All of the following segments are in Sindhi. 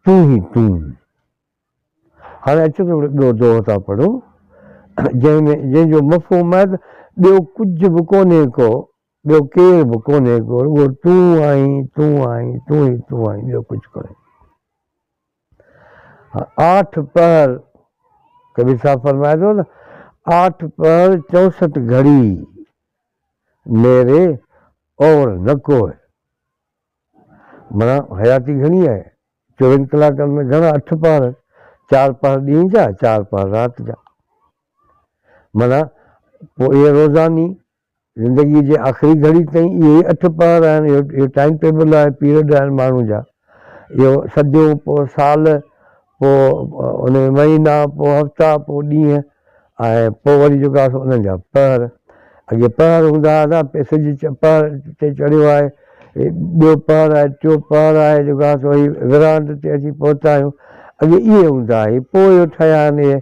تون ئي تون. هاڻي اچو ته هڪڙو ٻيو دوهو ٿا پڙهون، جنهن ۾ جنهن جو مفهوم آهي ته ٻيو ڪجهه به ڪونهي ڪو، ٻيو ڪير به ڪونهي ڪو، رڳو تون آهين، تون آهين، تون ئي تون آهين، ٻيو ڪجهه ڪونهي. آٺ پهر، ڪبير صاحب فرمائي ٿو ته آٺ پهر 64 گهڙي ميري اور نه ڪوئي. معنيٰ حياتي گهڻي آهي، چوويهن ڪلاڪن ۾ گهڻا اٺ پهر، چار پهر ڏينهن جا، چار پهر رات جا. معنيٰ پوء اهي روزاني زندگيء جي آخري گهڙي تائين اهي ئي اٺ پهر آهن، اهو ٽائيم ٽيبل آهي، پيريڊ آهن ماڻهو جا. اهو صديون، پوء سال، پوء ان ۾ مهينا، پوء هفتا، پوء ڏينهن ۽ پوء وري جيڪو آهي سو انهن جا پهر. اڳي پهر هوندا هئا ته سج پهر تي چڙهيو آهي، ٻيو پهر آهي، ٽيون پهر آهي، جيڪو آهي سو هي ورانڊ تي اچي پهتا آهيون. اڳي اهي هوندا هئا، پوء اهو ٺهيا آهن اهي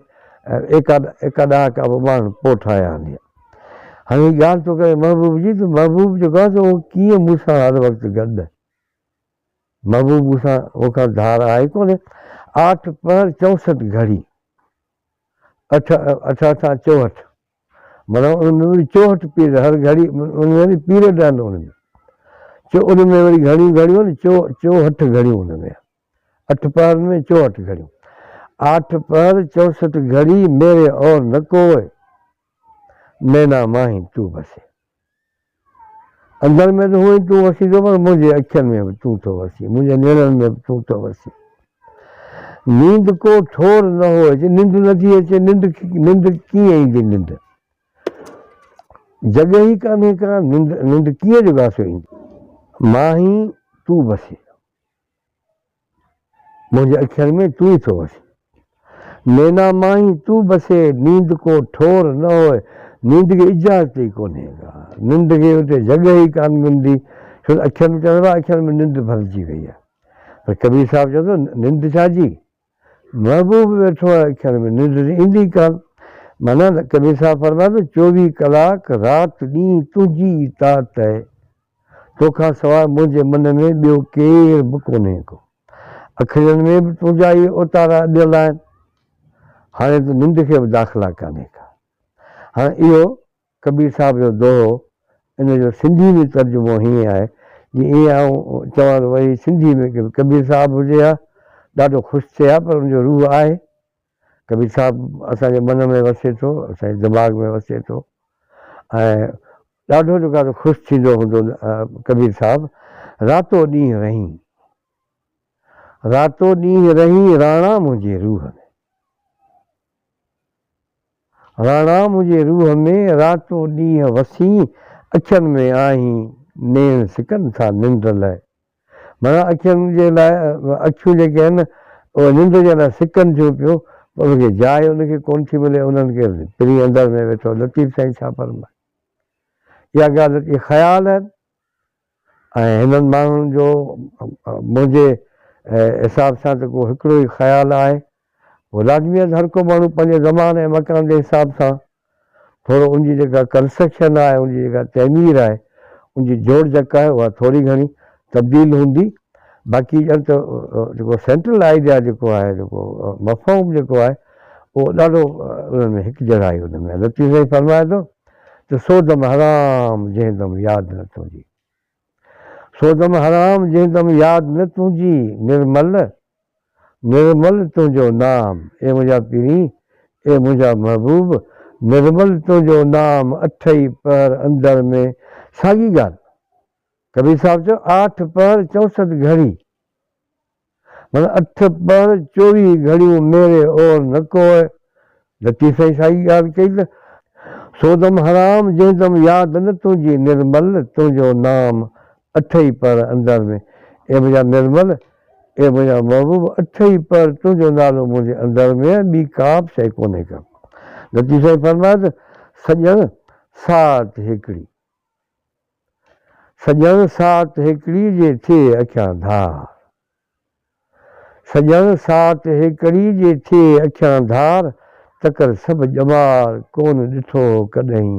ايڪا ڏهاڪا به ماڻهن پوء ٺاهيا آهن اهي. هاڻي هي ڳالهه ٿو ڪري محبوب جي ته محبوب جيڪو آهي سو اهو ڪيئن مون سان هر وقت گڏ آهي. محبوب مون سان مون کان ڌار آهي ڪونهي. آٺ پهر 64 گهڙي. اٺ اٺ اٺان 64. معنيٰ ان ۾ وري 64 پيرڊ هر گهڙي ان ۾ وري پيرڊ آهن ان ۾. چو ان ۾ وري گهڻيون گهڙيون آهن 64 گهڙيون ان ۾. اٺ پهر ۾ 64 گهڙيون. آٺ پهر 64 گهڙي ميري اور نه ڪوئي. مينا ماهين تون وسين. اندر ۾ ته هونئن تون وسين ٿو پر منهنجي اکين ۾ به تون ٿو وسين، منهنجي نيڻن ۾ به تون ٿو وسين. نيند ڪو ٺور نه هو اچي، ننڊ نٿي اچي، ننڊ ننڊ ڪيئن ايندي ننڊ؟ جڳهه ئي ڪانهي ڪا، ننڊ ننڊ ڪيئن جو گاسو ايندي؟ ماهين تون وسين. منهنجي اکين ۾ تون ئي ٿو وسين. نينا مان ئي تون بسي، نيند ڪو ٺور نه هوء. نيند کي اجازت ئي ڪونهي ڪا. ننڊ کي اتي جڳهه ئي ڪانه ملندي، ڇو ته اکين ۾ چوندو آهي اکين ۾ ننڊ ڀرجي وئي آهي. پر ڪبير صاحب چوندو ننڊ ڇا جي؟ محبوب ويٺو آهي اکين ۾ ننڊ ته ايندي ئي ڪانه. معنيٰ ته ڪبير صاحب فرمائي ٿو 24 ڪلاڪ رات ڏينهن تنهنجي ئي تات آهي. توکان سواء منهنجي من ۾ ٻيو ڪير به ڪونهي ڪو. اکڙين ۾ به تنهنجا ئي اوتارا اڏيل آهن. هاڻي ته ننڊ کي به داخلا ڪانهي ڪا. هاڻي اهو ڪبير صاحب جو دوهو، ان جو سنڌي ۾ ترجمو هيئن آهي، جي ائين آئون چوان ته وري سنڌي ۾ ڪبير صاحب هجي ها، ڏاڍو خوش ٿئي ها، پر ان جو روح آهي. ڪبير صاحب اسان جي من ۾ وسي ٿو، اسان جي دماغ ۾ وسي ٿو ۽ ڏاڍو جيڪو آهي خوش ٿيندو هوندو ڪبير صاحب، راتو ڏينهن رهين، راتو ڏينهن رهين راڻا منهنجي روح ۾، راڻا منهنجي روح ۾ راتو ڏينهن وسين، اکين ۾ آهين نيڻ سڪن ٿا ننڊ لئه. معنيٰ اکين جي لاء اکيون جيڪي آهن اهي ننڊ جي لاء سڪن ٿيون پيون پر ان کي جاء ان کي ڪونه ٿي ملي انهن کي پرين اندر ۾ ويٺو لطيف سائين ڇا فرمائي اها ڳالهه اهي خيال آهن ۽ هنن ماڻهن جو منهنجي حساب سان ته ڪو هڪڙو ئي خيال آهي پوء لازمي آهي ته هر ڪو ماڻهو پنهنجي زمان ۽ مڪان جي حساب سان ٿورو ان جي جيڪا ڪنسٽرڪشن آهي، ان جي جيڪا تعمير آهي، ان جي جوڙجڪ آهي اها ٿوري گهڻي تبديل هوندي. باقي ڄڻ ته جيڪو سينٽرل آئيڊيا جيڪو آهي، جيڪو مفهوم جيڪو آهي اهو ڏاڍو انهن ۾ هڪجهڙائي ان ۾ آهي. لطيف سائين فرمائي ٿو ته سو دم حرام جنهن دم ياد نه تنهنجي، سو دم حرام جنهن دم ياد نه تنهنجي، نرمل نرمل تنهنجو نام، اي منهنجا پرين، اي منهنجا محبوب، نرمل تنهنجو نام اٺئي پهر اندر ۾، ساڳي ڳالهه ڪبير صاحب چيو آٺ پهر 64 گهڙي، معنيٰ اٺ پهر 24 گهڙيون ميري اور نه ڪوء، لطيف سائين ساڳي ڳالهه ڪئي ته سو دم حرام جنهن دم ياد نه تنهنجي نرمل تنهنجو نام اٺئي پهر اندر ۾، اي منهنجا نرمل، اي منهنجا محبوب اٺئي پهر تنهنجو نالو منهنجي اندر ۾ آهي ٻي ڪا به شيء ڪونهي ڪا. لطيف سائين فرمايو ته سڄڻ ساعت هيڪڙي، سڄڻ ساعت هيڪڙي جي ٿئي اکيان ڌار. سڄڻ ساعت هيڪڙي جي ٿئي اکيان ڌار، تڪر سڀ ڄمار ڪونه ڏٺو هو ڪڏهين.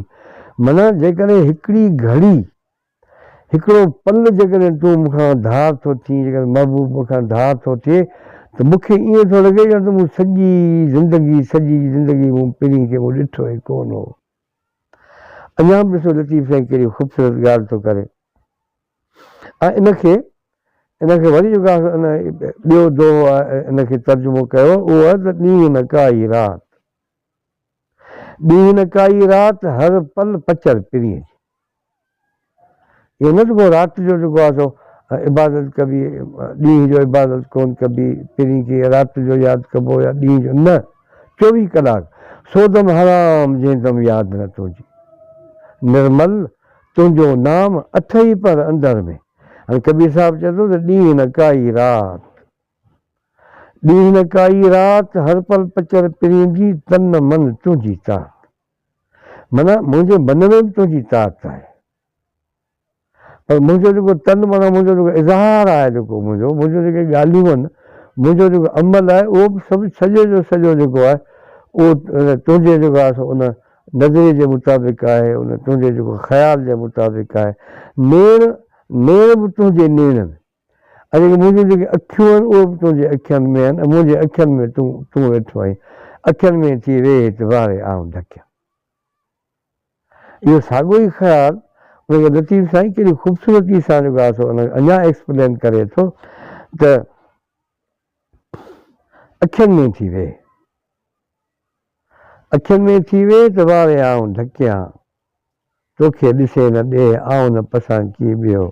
معنيٰ جيڪڏهن هڪڙي گهڙي، هڪڙو پل جيڪڏهن تون مون کان ڌار ٿو ٿين، جيڪڏهن محبوب مون کان ڌار ٿو ٿئي ته مون کي ائين ٿو لڳي ڄڻ ته مون سڄي زندگي سڄي زندگي مون پرين کي مون ڏٺو ئي ڪونه هو. اڃا به ڏسو لطيف سائين ڪهڙي خوبصورت ڳالهه ٿو ڪري ۽ ان کي ان کي وري جيڪو آهي ان ٻيو دوهو آهي ان کي ترجمو ڪيو اهو آهي ته ڏينهن نه ڪائي رات ڏينهن نه ڪائي رات هر پل پچر پرينء جي. اهو نه ته ڪو رات جو جيڪو آهي سو عبادت ڪبي، ڏينهن جو عبادت ڪونه ڪبي، پرين کي رات جو ياد ڪبو يا ڏينهن جو، نه، چوويهه ڪلاڪ، سو دم حرام جنهن دم ياد نه تنهنجي. نرمل تنهنجو نام اٿئي پر اندر ۾. هاڻي ڪبير صاحب چئي ٿو ته ڏينهن نه ڪائي رات، ڏينهن نه ڪائي رات، هر پل پچر پرين جي، تن من تنهنجي تات. معنيٰ منهنجي من ۾ به تنهنجي طاعت آهي پر منهنجو جيڪو تن معنيٰ منهنجو جيڪو اظهار آهي جيڪو منهنجو منهنجو جيڪي ڳالهيون آهن منهنجو جيڪو عمل آهي اهو به سڀ سڄو جو سڄو جيڪو آهي اهو تنهنجي جيڪو آهي سو ان نظريي جي مطابق آهي ان تنهنجي جيڪو خيال جي مطابق آهي نيڻ نيڻ به تنهنجي نيڻ ۾ ۽ جيڪي منهنجون جيڪي اکيون آهن، اهي به تنهنجي اکين ۾ آهن، ۽ منهنجي اکين ۾ تون تون ويٺو آهين. اکين ۾ ٿي ويهه هت واري آئون ڍڪيان. اهو ساڳيو ئي خيال ان کي لطيف سائين ڪيڏي خوبصورتي سان جيڪو آهي سو ان کي اڃا ايڪسپلين ڪري ٿو ته اکين ۾ ٿي ويهه. اکين ۾ ٿي ويهه ته واري آئون ڍڪيان. توکي ڏسي نه ڏيهه آئون نه پسان ڪي ٻيو.